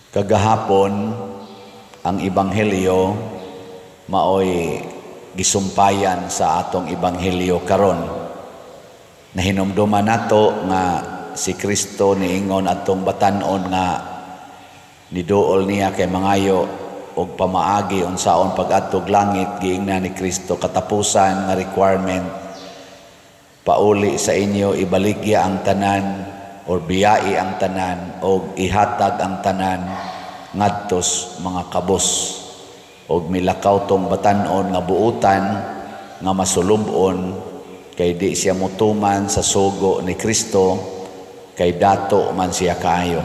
Kagahapon, ang ebanghelyo maoy gisumpayan sa atong ebanghelyo karon. Nahinumduman nato nga si Kristo niingon atong batan-on nga niduol niya kay mangayo og pamaagi unsaon pag-adtog langit. Giingnan ni Kristo, katapusan nga requirement, pauli sa inyo, ibaligya ang tanan or biyai ang tanan og ihatag ang tanan ngadtos mga kabos. Og milakaw tong batan-on nga buutan nga masulub-on kay di siya mutuman sa sugo ni Kristo kay dato man siya kaayo.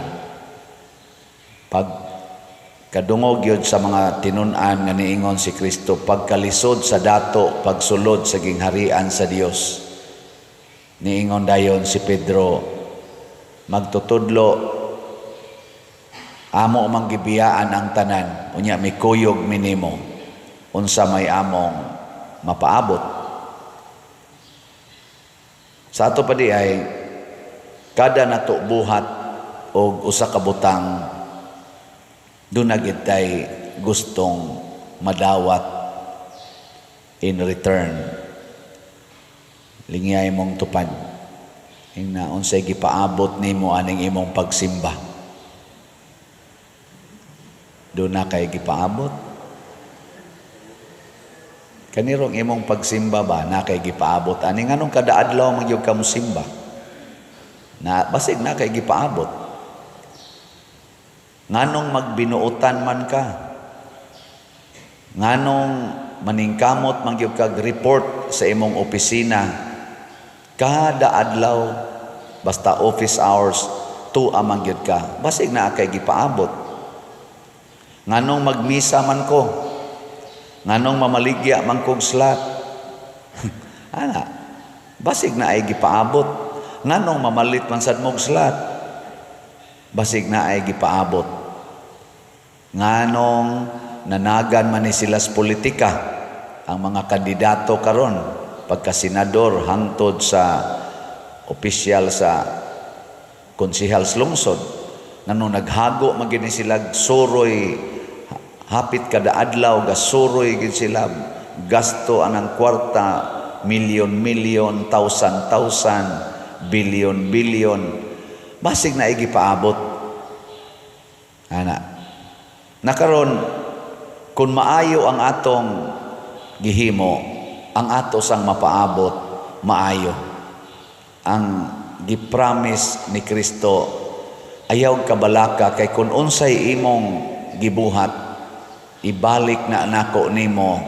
Pag kadungog yun sa mga tinun-an nga niingon si Kristo, pagkalisod sa dato pagsulod sa gingharian sa Dios. Niingon dayon si Pedro, "Magtutudlo, amo mang gibiyaan ang tanan, unya mikuyog mi nimo, unsa may among mapaabot?" Sa ato pa di ay kada nato buhat og usa ka butang, duna gyud tay gustong madawat in return. Lingyay mong tupad. Ingna, unsay gipaabot nimo aning imong pagsimba? Duna kay gipaabot? Kanirong imong pagsimba ba, na kay gipaabot ani? Nganong kada adlaw man gyud ka mosimba? Na basig na kay gipaabot. Nganong magbinuotan man ka? Nganong maningkamot man gyud kag report sa imong opisina kada adlaw, basta office hours tuwa man gyud ka? Basig naa kay gipaabot. Nganong magmisa man ko? Nganong mamaligya man kog slot? Ana, basig naay gipaabot. Nganong mamalit man sad mog slot? Basig naay gipaabot. Nganong nanagan man ni sila sa politika, ang mga kandidato karon, pagka senador hangtod sa opisyal sa konsehal sa lungsod, nganong naghago man gini sila suroy hapit kada adlaw, gasuroy gid sila, gasto anang kwarta, milyon milyon, thousand thousand, billion billion? Basig naay gipaabot ana. Nakaron, kung maayo ang atong gihimo, ang ato sang mapaabot maayo. Ang gipromise ni Kristo, ayaw kabalaka kay kung unsay imong gibuhat, ibalik na nako nimo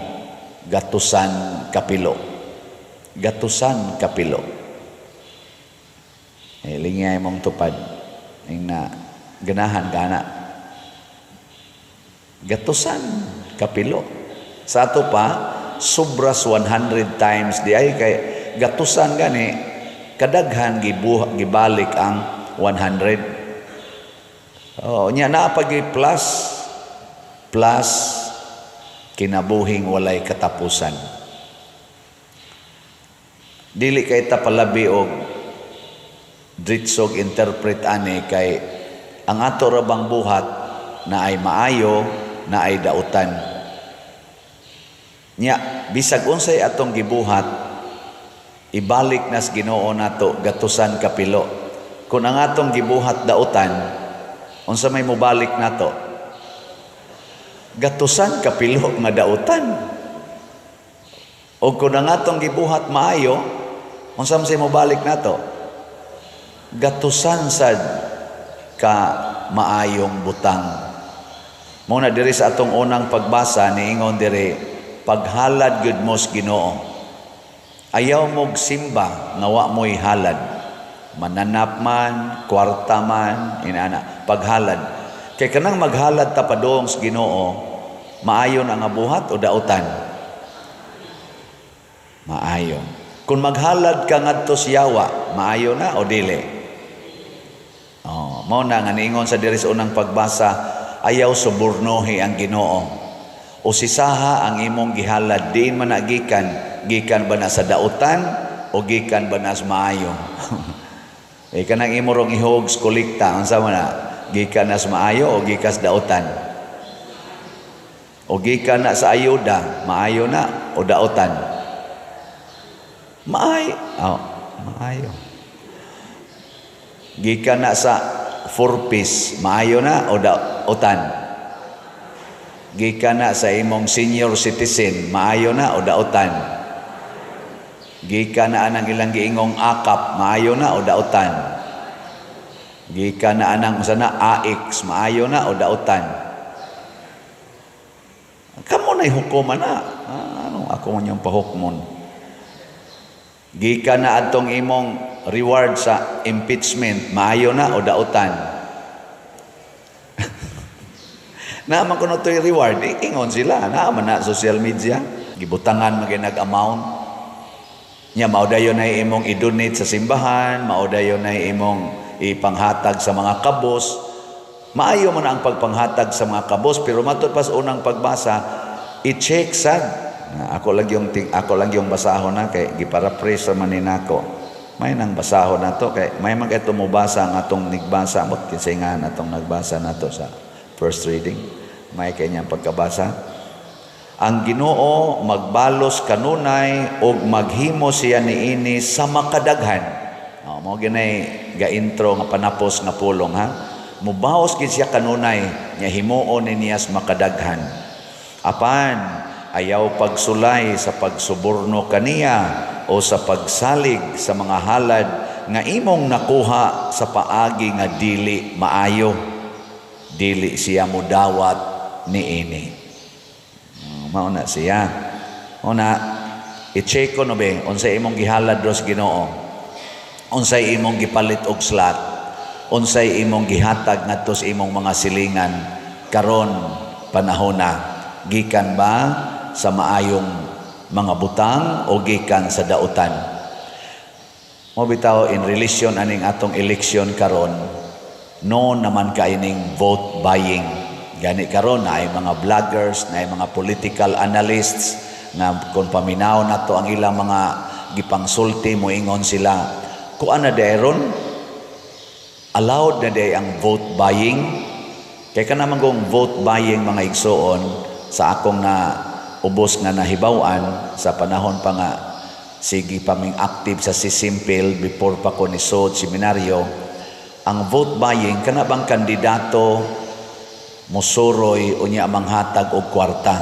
gatusan kapilo, gatusan kapilo. Eh, lingay mong tupad. Ing na ganahan gana gatusan kapilo. Sa ato pa, sobras 100 times di ay, kay gatusan gani kadaghan gibuha, gibalik ang 100. Oh, nya naa pag plus plus kinabuhing walay katapusan. Dili kay ta palabi og dritsog interpret ani kay ang ato ra bang buhat na ay maayo na ay dautan. Nya bisag unsay atong gibuhat, ibalik nas Ginoo nato gatusan kapilo. Kung ang atong gibuhat dautan, unsa may mobalik nato? Gatusan kapilo nga dautan. O kung ang atong gibuhat maayo, unsa man say mobalik nato? Gatusan sad ka maayong butang. Mao na diri sa atong unang pagbasa, niingon diri, paghalad gyud mo sa Ginoo. Ayaw mog simba nga wa mo'y halad. Mananap man, kwarta man, inana, paghalad. Kay kanang maghalad ta padung sa Ginoo, maayo na nga buhat o dautan? Maayo. Kung maghalad ka ngadto sa yawa, maayo na o dili? Oh, mao na nga niingon sa diri sa unang pagbasa, ayaw subornohi ang Ginoo. Usisaha ang imong gihalad, diin man na gikan, gikan ba na sa dautan o gikan ba na sa maayo? Eh, kanang imo rong ihog sa kolekta, unsa man na? Gikan na sa maayo o gikan sa dautan? O gikan na sa ayuda, maayo na o dautan? Maayo. Oh, maayo. Gikan na sa 4 piece, maayo na o dautan? Gikan na sa imong senior citizen, maayo na o dautan? Gikan na anang ilang giingong AKAP, maayo na o dautan? Gikan na anang sana AX, maayo na o dautan? Kamo na'y hukuman na. Ah, ano ako man yung pahukmon? Gikan na adtong imong reward sa impeachment, maayo na o dautan? Naa man kuno to'y reward, ingon sila, naa man na social media, gibutangan man nag-amount. Nya mao dayon ay imong i-donate sa simbahan, mao dayon ay imong ipanghatag sa mga kabos. Maayo man ang pagpanghatag sa mga kabos, pero matud pas unang pagbasa, i-check sad. Ako lang yung basahon na kay giparaphrase man ni nako. May nang basahon na to kay may man kay tumubasa ang atong nigbasa mo kinsay nga natong nagbasa nato sa first reading. May kay niyang pagkabasa. Ang Ginoo magbalos kanunay ug maghimo siya niini sa makadaghan. Oh, mao ginay ga-intro nga panapos nga pulong ha. Mubaos gid siya kanunay nya himuon ni niya sa makadaghan. Apan ayaw pagsulay sa pagsuborno kaniya o sa pagsalig sa mga halad nga imong nakuha sa paagi nga dili maayo. Dili siya mudawat niini. Mao na siya. Una, i-check ko no be, unsay imong gihalad ros Ginoo. Unsay imong gipalit og slot. Unsay imong gihatag ngadto sa imong mga silingan karon panahona. Gikan ba sa maayong mga butang o gikan sa dautan? Mo bitaw in relation aning atong election karon, no naman kay ning vote buying. Gani karon na ay mga vloggers, na ay mga political analysts nga kung paminaw nato ang ilang mga gipangsulti, moingon sila, kuan na ron, allowed na day ang vote buying. Kay kana man kung vote buying, mga igsoon, sa akong na ubos nga nahibaw-an sa panahon pa nga sige pa ming active sa Sisimpil before pa ko ni sod seminaryo, ang vote buying, kana bang kandidato musuroy unya manghatag og kwarta,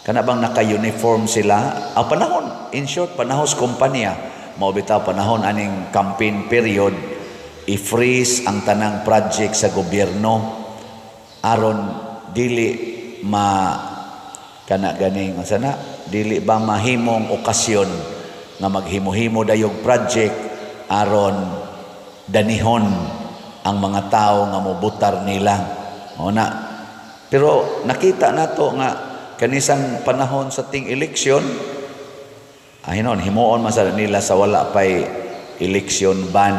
kana bang naka-uniform sila ang panahon, in short, panahon sa kumpanya. Mao bitaw panahon aning campaign period, i-freeze ang tanang project sa gobyerno aron dili ma kana ganing unsa na, dili ba mahimong okasyon nga maghimo-himo dayog project aron danihon ang mga tao nga mobutar nila. Mao na. Pero nakita nato nga kanisang panahon sa ting eleksyon, ay hinon himuon man sa nila sa wala pay election ban.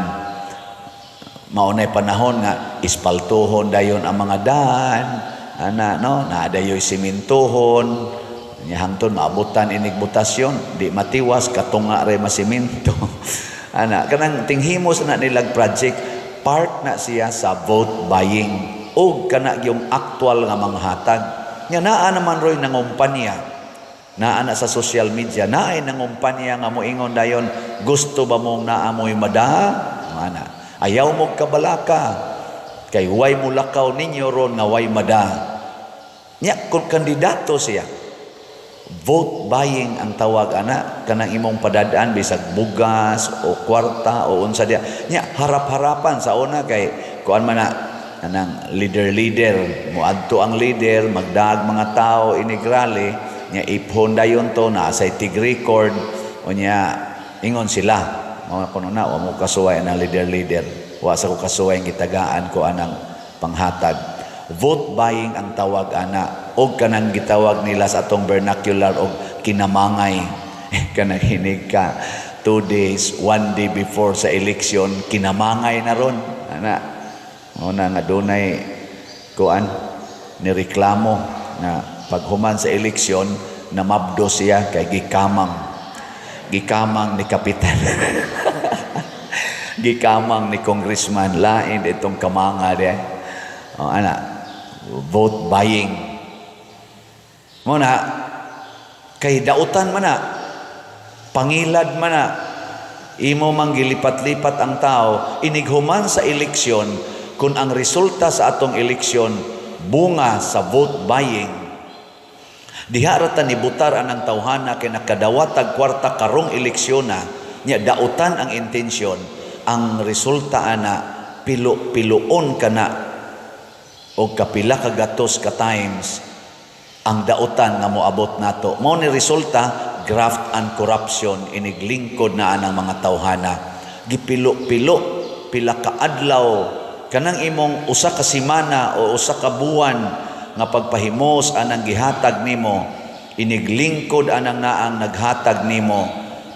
Mao nay panahon nga ispaltuhon dayon ang mga daan ana, no, naa dayoy simintuhon nya hangtod maabutan inig botasyon, di matiwas katunga re masimento ana. Kanang tinghimos na nilag project, part na siya sa vote buying og kana yung actual nga manghatag nya. Naa naman roy nangumpanya, naa na sa social media, naay nangumpanya nga moingon dayon, "Gusto ba mong naa mo'y mada ana? Ayaw mo kabalaka kay way mo lakaw ninyo ron nga way mada." Nya kung kandidato siya, vote buying ang tawag ana. Kanang imong padadaan bisag bugas o kwarta o unsa diya nya, harap-harapan sa una kay kuan man na anang leader-leader. Moadto ang leader, magdaag mga tao inig rally nya, iphon dayon to na sa tig record unya ingon sila. Mao kuno na wa mo kasuway ang leader-leader, wa sa ko kasuway ang gitagaan ko anang panghatag. Vote buying ang tawag ana og kanang gitawag nila sa atong vernacular og kinamangay. Kanang hinig ka 2 days, one day before sa election, kinamangay na ron ana. Mao na nga dunay kuan ni reklamo na paghuman sa eleksyon namabdo siya kay gikamang, gikamang ni kapitan, gikamang ni congressman. Lain itong kamanga di. Oh, ana, vote buying. Mao na kay dautan man na, pangilad man na, imo mang gilipat-lipat ang tao. Inighuman sa eleksyon, kung ang resulta sa atong eleksyon bunga sa vote buying, diha ra ta nibutar anang tawhana kay nakadawat tag kwarta karong eleksyon na nya. Dautan ang intensyon, ang resulta ana pilo-piloon kana og kapila ka gatos ka times ang dautan nga moabot nato. Mao ni resulta, graft and corruption, iniglingkod na anang mga tawhana. Gipilo-pilo pila ka adlaw, kanang imong usa ka semana o usa ka buwan nga pagpahimos anang gihatag nimo, iniglingkod anang naang naghatag nimo,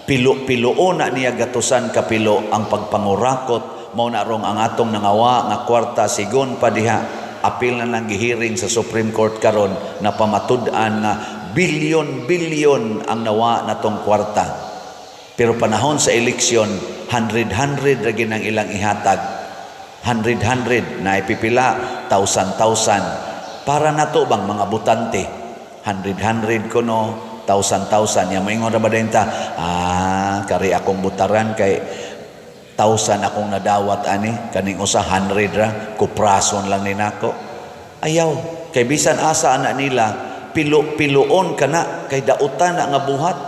pilo-piloon na niya gatusan kapilo ang pagpangurakot. Mao na rong ang atong nangawa nga kwarta, sigon pa diha, apil na lang gihiring sa Supreme Court karon na pamatud-an nga bilyon-bilyon ang nawa natong kwarta. Pero panahon sa eleksyon, hundred-hundred ra ang ilang ihatag, hundred-hundred na ipipila, thousand-thousand. Para nato bang mga butante, hundred-hundred kuno, thousand-thousand ya, moingon ra ba din ta, "Ah, kari akong butaran kay thousand akong nadawat ani, kaning usa hundred ra, kuprason lang ni nako"? Ayaw, kay bisan asa ana nila, pilo-piloon kana kay dautan na nga buhat.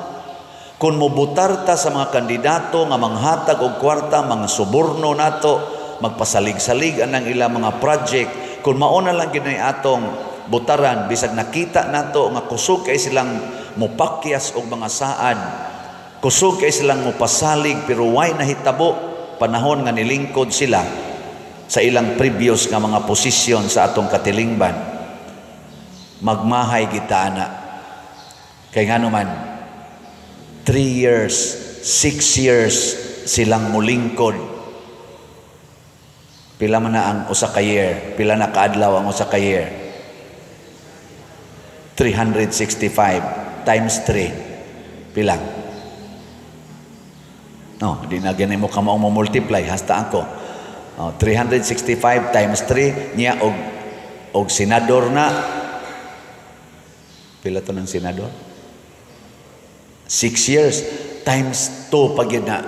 Kung mobutar ta sa mga kandidato nga manghatag og kwarta, mga suborno nato, magpasalig-salig anang ilang mga project, kung mao na lang gyud atong butaran, bisag nakita nato nga kusog kay silang mupakyas og mga saad, kusog kay silang mupasalig, pero way nahitabo panahon nga nilingkod sila sa ilang previous nga mga posisyon sa atong katilingban, magmahay kita ana. Kay ngano man, 3 years, 6 years silang mulingkod. Pila man na ang usa ka year? Pila na kaadlaw ang usa ka year? 365 times 3. Pila? No, di na gani mo kamao mo multiply hasta ako. Oh, 365 times 3 niya og senador na, pila to ng senador? 6 years times 2 pag yun na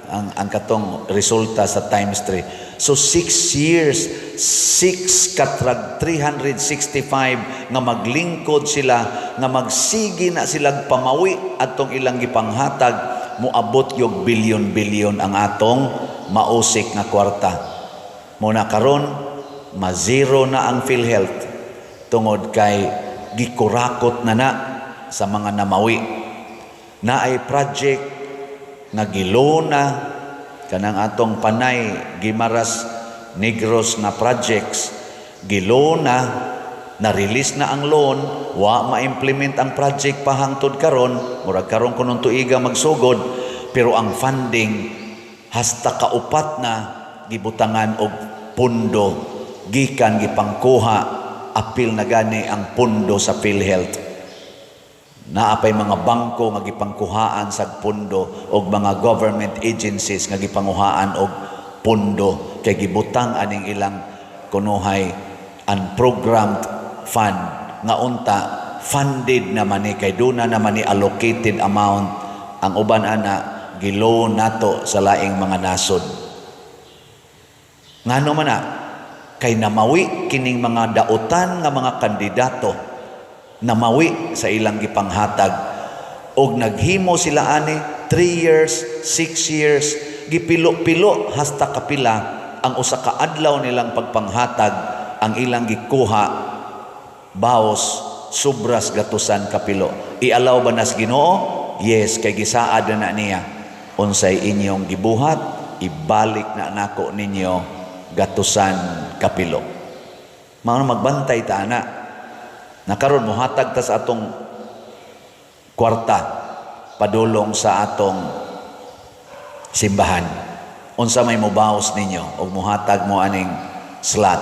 ang katong resulta sa times 3. So 6 years, 6 katrag 365 nga maglingkod sila, nga magsigi na silang pamawi atong ilang gipanghatag, moabot yung bilyon-bilyon ang atong mausik nga kwarta. Muna karon ma-zero na ang PhilHealth tungod kay gikurakot na na sa mga namawi. Naay project nga gilona, kanang atong Panay, Guimaras, Negros nga projects, gilona na, release na ang loan, wa ma-implement ang project pa hangtod karon. Murag karon kunon tuiga magsugod, pero ang funding hasta kaupat na gibutangan og pundo gikan gipangkuha, apil na gani ang pundo sa PhilHealth. Naa pay mga bangko nga gipangkuhaan sa pundo og mga government agencies nga gipanguhaan og pundo kay gibutang aning ilang kunuhay unprogrammed fund nga unta funded naman ni kay duna naman ni allocated amount. Ang uban ana giloan nato sa laing mga nasod. Ngano man na? Kay namawi kining mga dautan nga mga kandidato, namawi sa ilang gipanghatag og naghimo sila ani 3 years, 6 years, gipilo-pilo hasta kapila ang usa ka adlaw nilang pagpanghatag, ang ilang gikuha baos sobras gatusan kapilo. I-allow ba nas Ginoo? Yes, kay gisaad na na niya, "Unsay inyong gibuhat, ibalik na nako ninyo gatusan kapilo." Mao na magbantay ta ana. Nakaron mohatag ta sa atong kwarta padulong sa atong simbahan. Unsa may mobaos ninyo og mohatag mo aning slot?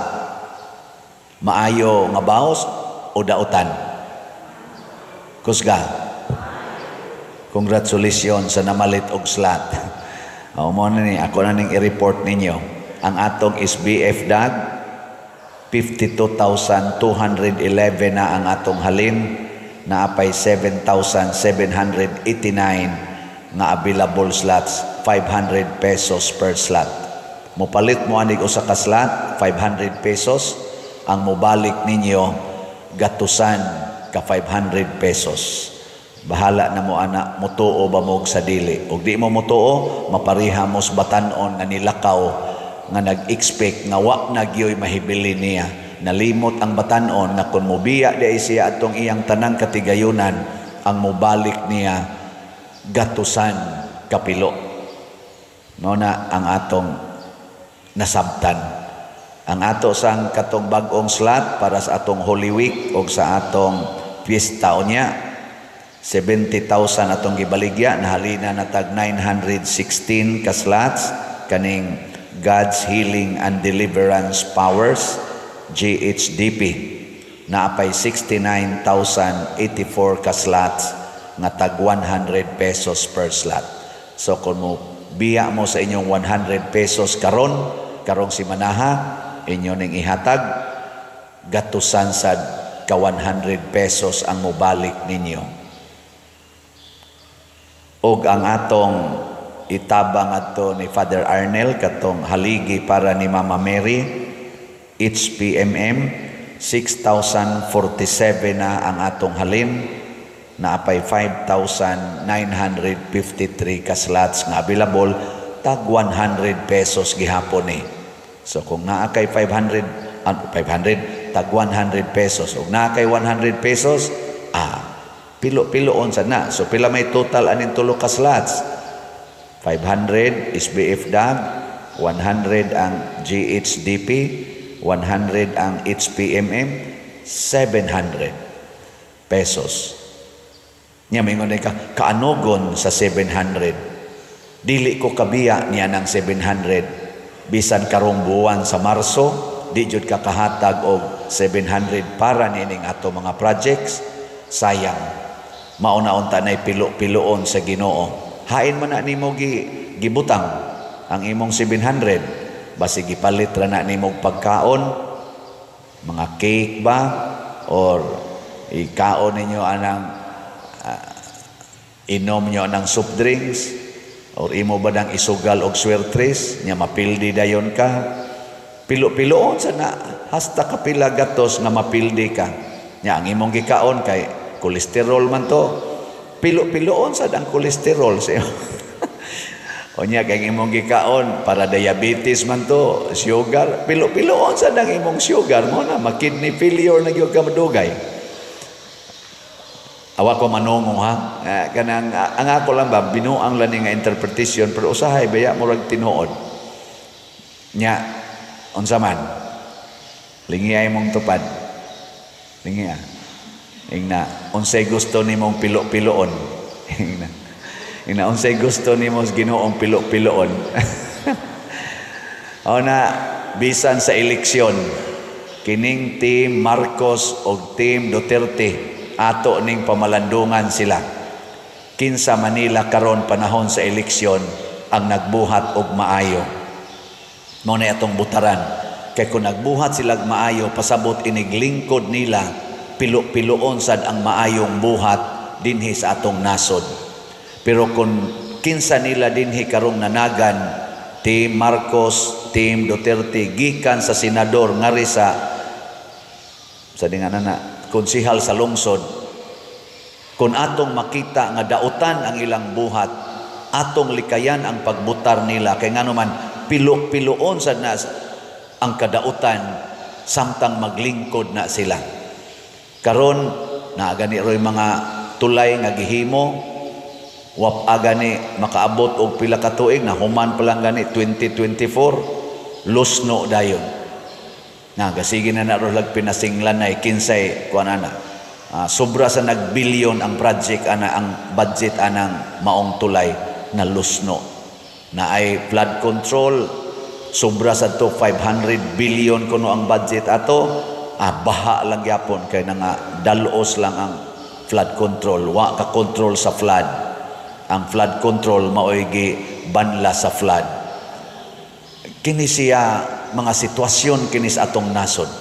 Maayo nga baos o dautan? Kusga. Congratulations sa namalit og slot. O mo na ni ako na ning i-report ninyo. Ang atong SBF DAG 52,211 na ang atong halin, naapay 7,789 nga available slots, 500 pesos per slot. Mopalit mo anig usa ka slot, 500 pesos ang mobalik ninyo, gatusan ka 500 pesos. Bahala na mo ana, mutuo ba mo sa dili. Ug di mo mutuo, mapareha mo sa batan-on nga nilakaw nga nag-expect nga wa na gyoy mahibili niya. Nalimot ang batan-on nga kung mobiya di ay siya atong iyang tanang katigayunan, ang mobalik niya gatusan kapilo. Mao na ang atong nasabtan. Ang ato sang katong bag-ong slot para sa atong Holy Week o sa atong fiesta unya, 70,000 atong gibaligya, nahalina na tag 916 ka slots kaning God's Healing and Deliverance Powers, GHDP. Naapay 69,084 ka slots nga tag 100 pesos per slot. So kung mo biya mo sa inyong 100 pesos karon, karong simanaha, inyo ning ihatag, gatusan sad ka 100 pesos ang mobalik ninyo. Og ang atong itabang adto ni Father Arnel, katong haligi para ni Mama Mary, HPMM, 6,047 na ang atong halin, naapay 5,953 ka slots nga available, tag 100 pesos gihapon ni. So kung naa kay 500, 500, tag 100 pesos, ug naa kay 100 pesos, pilo-piloon sa na. So pila may total aning tulo ka slots? 500 SBF DAG, 100 ang GHDP, 100 ang HPMM, 700 pesos. Nya mingon ka, "Kaanugon sa 700? Dili ko kabiya niya ng 700." Bisan karong buwan sa Marso, di jud ka kahatag og 700 para nining ato mga projects, sayang. Mauna unta nay pilo-piloon sa Ginoo. Hain man na nimo gibutang ang imong 700, basig gipalit ra na nimo og pagkaon, mga cake ba, or ikaon ninyo anang inom nyo ng soft drinks, or imo ba nang isugal og swertres nya mapildi dayon ka. Pilo-piloon sa na hasta kapila gatos nga mapildi ka. Nya ang imong gikaon kay kolesterol man to, pilo-piloon sad ang kolesterol sa imo. O nya kay imong gikaon para diabetes man to, sugar, pilo-piloon sad ang imong sugar mo na ma-kidney failure na gyud ka madugay. Awa ko manungong ha. Kanang ang ako lang ba, binuang lang ni nga interpretation, pero usahay baya murag tinuod. Nya unsa man? Lingi mong tupad. Lingi ah. Ingna, unsay gusto nimong pilo-piloon? Ingna. Ingna, unsay gusto nimo sa Ginoong pilo-piloon? O na bisan sa eleksyon, kining Team Marcos og Team Duterte, ato ning pamalandungan sila. Kinsa Manila karon panahon sa eleksyon ang nagbuhat og maayo? Mao na atong butaran. Kay kung nagbuhat sila maayo, pasabot iniglingkod nila, pilo-piloon sad ang maayong buhat dinhi sa atong nasod. Pero kung kinsa nila dinhi karong nanagan, Team Marcos, Team Duterte, gikan sa senador ngari sa di nga na konsihal sa lungsod, kung atong makita nga dautan ang ilang buhat, atong likayan ang pagbutar nila, kay ngano man pilo-piloon sad na ang kadautan samtang maglingkod na sila. Karon naa gani roy mga tulay nga gihimo, wa pa gani makaabot og pila ka tuig, na human pa lang gani 2024, lusno dayon na. Gasige na na ro lag pinasinglanay kinsay kuan ana. Sobra sa nagbilyon ang project ana, ang budget anang maong tulay, na lusno na. Ay flood control, sobra sa to 500 billion kuno ang budget ato, baha lang gyapon kay nga dalos lang ang flood control. Wa ka control sa flood. Ang flood control maoy gi banla sa flood. Kini siya mga sitwasyon kini sa atong nasod.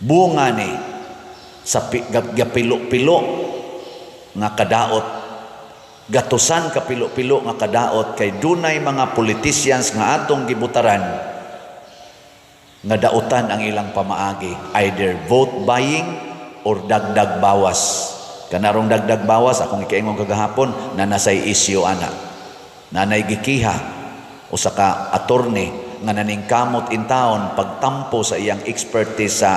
Bunga ni sa gapilo-pilo nga kadaot, gatusan kapilo-pilo nga kadaot, kay dunay mga politicians nga atong gibutaran nga dautan ang ilang pamaagi, either vote buying or dagdag bawas. Kanarong dagdag bawas, akong ikaingon kagahapon na nasay issue ana, nanay gikiha usa ka attorney nga naningkamot in town pagtampo sa iyang expertise sa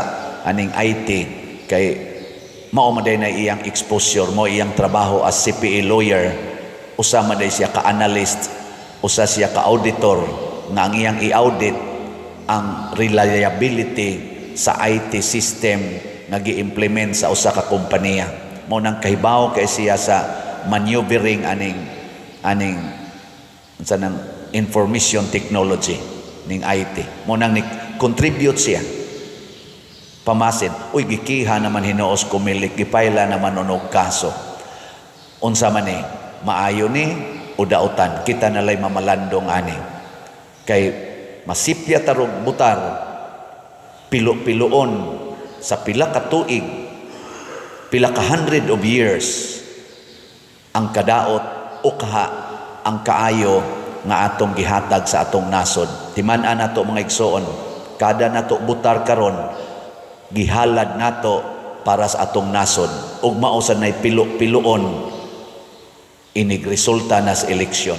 aning IT, kay mao man na iyang exposure mo, iyang trabaho as CPA lawyer. Usa man day siya ka analyst, usa siya ka auditor nga ang iyang i-audit ang reliability sa IT system nga gi-implement sa usa ka kompanya. Mo nang kahibaw kay siya sa maneuvering aning unsa nang information technology ning IT. Mo nang ni contribute siya pamasin. Uy, gikiha naman hinuos Comelec, gipayla naman og kaso. Unsa man ni, maayo ni o dautan? Kita nalay mamalandong ani, kay masipya tarog butar pilo-piloon sa pila ka tuig, pila ka hundred of years ang kadaot o kaha ang kaayo nga atong gihatag sa atong nasod. Timan-an nato, mga igsoon, kada nato butar karon, gihalad nato para sa atong nasod, ug mao sa nay pilo-piloon inig resulta na sa eleksyon.